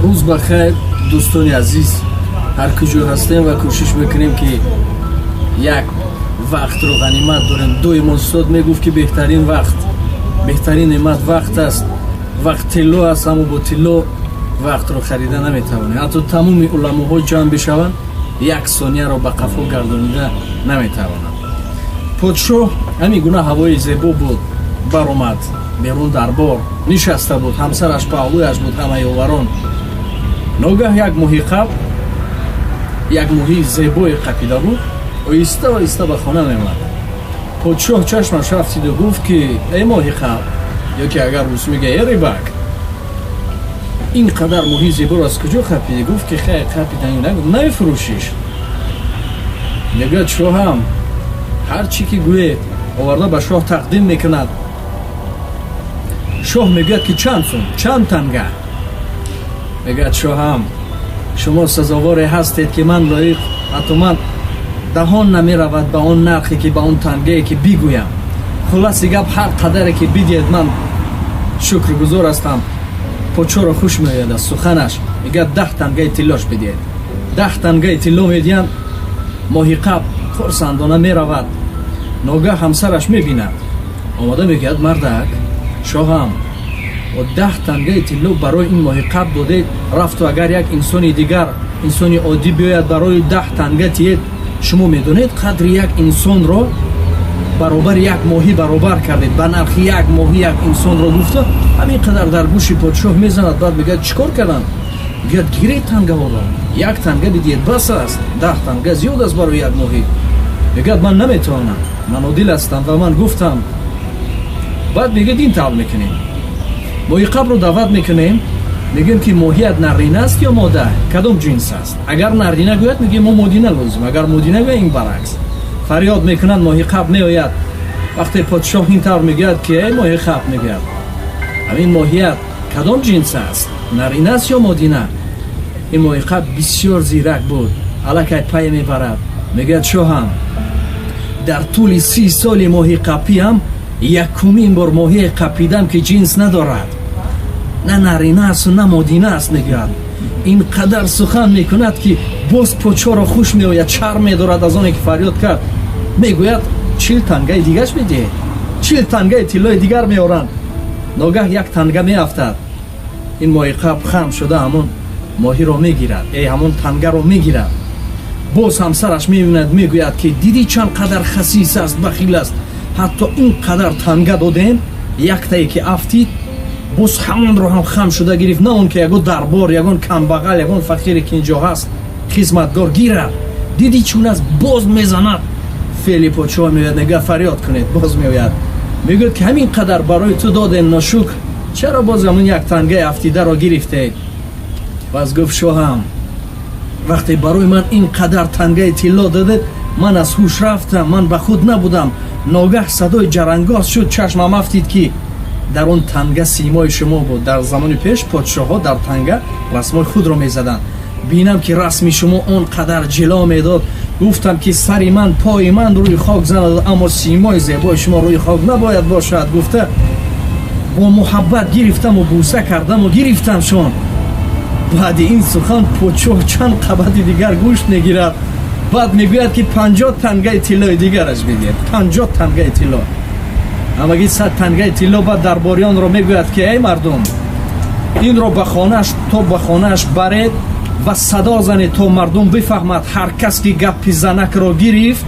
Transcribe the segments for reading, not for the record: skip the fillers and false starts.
Рӯз ба хайр, дӯстони азиз, ҳар куҷо ҳастем ва кӯшиш мекунем, ки як вақтро ғанимат дорем. Доим устод мегуфт, ки беҳтарин вақт, беҳтарин неъмат вақт аст. Вақт тилло аст, аммо бо тилло вақтро харида наметавонем. Ҳатто тамоми уламоҳо ҷамъ бишаванд, як сонияро ба қафо гардонида наметавонанд. Подшоҳ ҳамин гуна ҳавои зебо буд, баромад берун, дарбор нишаста буд, ҳамсараш паҳлӯяш буд, ҳама ёварон. Ногаҳ як моҳиқаб, як моҳии зебое қапида буд, оҳиста оҳиста ба хона меомад. Подшоҳ чашмаш афтиду гуфт, ки эй моҳиқаб, ё ки агар рус мега, эй рыбак, ин қадар моҳии зеборо аз куҷо қапидӣ? Гуфт, ки хай, қапидан, намефурӯшиш? Мегӯяд: шоҳам, ҳар чӣ ки гӯед. Оварда ба шоҳ тақдим мекунад. Шоҳ мегӯяд, ки чанд сум, чанд танга? Мегӯяд: шоҳам, шумо сазоворе ҳастед, ки ман лоиқ, ҳатто ман даҳон намеравад ба он нархе ки, ба он тангае ки бигӯям. Хулоси гап, ҳар қадаре ки бидиҳед, ман шукргузор ҳастам. Подшоҳро хуш меояд аз суханаш. Мегӯяд: 10 тангаи тиллош бидиҳед. 10 тангаи тилло медиҳанд. Моҳиқаб хурсандона меравад. Ногаҳ ҳамсараш мебинад, омода мегӯяд: мардак, шоҳам, бо 10 тангаи тилло барои ин моҳиқаб додед, рафту агар як инсони дигар, инсони оддӣ биёяд, барои 10 танга тиед. Шумо медонед, қадри як инсонро баробари як моҳӣ баробар кардед, ба нархи як моҳӣ як инсонро гуфта, ҳамин қадар дар гӯши подшоҳ мезанад. Баъд мегӯяд: чӣ кор кардам? Мегӯяд: гиред тангаҳоро, як танга бидиҳед, бас аст, 10 танга зиёд аст барои як моҳӣ. Мегӯяд: ман наметавонам, ман одил ҳастам ва ман гуфтам. Баъд мегӯяд: ин тавр мекунем, моҳиқабро даъват мекунем, мегӯем, ки моҳият нарина аст ё мода, кадом ҷинс аст? Агар нарина гӯяд, мегӯем мо модина лозим, агар модина гӯяд, ин баръакс. Фарёд мекунанд, моҳиқаб меояд. Вақте подшоҳ ин тавр мегӯяд, ки эй моҳиқаб, мегӯяд, ҳамин моҳият кадом ҷинс аст, нарина аст ё модина? Ин моҳиқаб бисёр зирак буд, аллакай пай мебарад. Мегӯяд: шоҳам, дар тӯли 30 соли моҳиқапиам якумин бор моҳие қапидам, ки ҷинс надорад, на нарина асту на модина аст. Мегӯяд, ин қадар сухан мекунад, ки боз подшоҳро хуш меояд, шарм медорад аз оне ки фарёд кард. Мегӯяд: 40 тангаи дигаш бидиҳед. 40 тангаи тиллои дигар меоранд. Ногаҳ як танга меафтад. Ин моҳиқаб хам шуда ҳамон моҳиро мегирад, э, ҳамон тангаро мегирад. Боз ҳамсараш мебинад, мегӯяд, ки дидӣ, чанд қадар хасис аст, бахил аст, ҳатто ин қадар танга додем, яктае ки афтид, боз ҳамонро ҳам хам шуда гирифт, на он ки ягон дарбор, ягон камбағал, ягон фақире ки инҷо ҳаст, хизматгор гирад. Дидӣ, чун аст? Боз мезанад. Феъли подшоҳ меояд, мегӯяд: фарёд кунед. Боз меояд, мегӯяд, ки ҳамин қадар барои ту додем, ношукр, чаро боз ҳамон як тангаи афтидаро гирифтед? Пас гуфт: шоҳам, вақте барои ман ин қадар тангаи тилло додед, ман аз ҳуш рафтам, ман ба худ набудам. Ногаҳ садои ҷарангоз шуд, чашмам афтид, ки дар он танга симои шумо буд. Дар замони пеш подшоҳҳо дар танга расмои худро мезаданд. Бинам, ки расми шумо он қадар ҷило медод, гуфтам, ки сари ман, пои ман рӯи хок занад, аммо симои зебои шумо рӯи хок набояд бошад, гуфта, бо муҳаббат гирифтаму бӯса кардаму гирифтамшон. Баъди ин сухан подшоҳ чанд қабати дигар гӯшт мегирад. Баъд мегӯяд, ки 50 тангаи тиллои дигараш бидиҳед. 50 тангаи тилло, ҳамагӣ 100 тангаи тилло. Баъд дарбориёнро мегӯяд, ки эй мардум, инро ба хонааш, то ба хонааш баред ва садо занед, то мардум бифаҳмад: ҳар кас ки гапи занакро гирифт,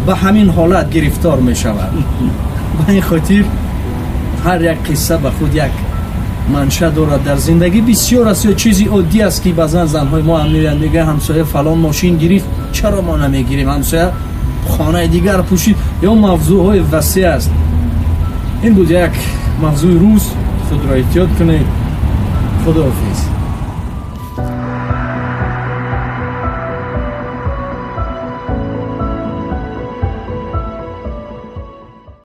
ба ҳамин ҳолат гирифтор мешавад. Ба ин хотир ҳар як қисса ба худ як манша дорад. Дар зиндагӣ бисёр аст ё чизи оддӣ аст, ки баъзан занҳои мо ҳам меоянд, мегӯянд: ҳамсоя фалон мошин гирифт, чаро мо намегирем? Ҳамсоя хонаи дигар пӯшид. Ё мавзӯъҳои васеъ аст. Ин буд як мавзӯи рӯз. Худро эҳтиёт кунед. Худоҳофиз.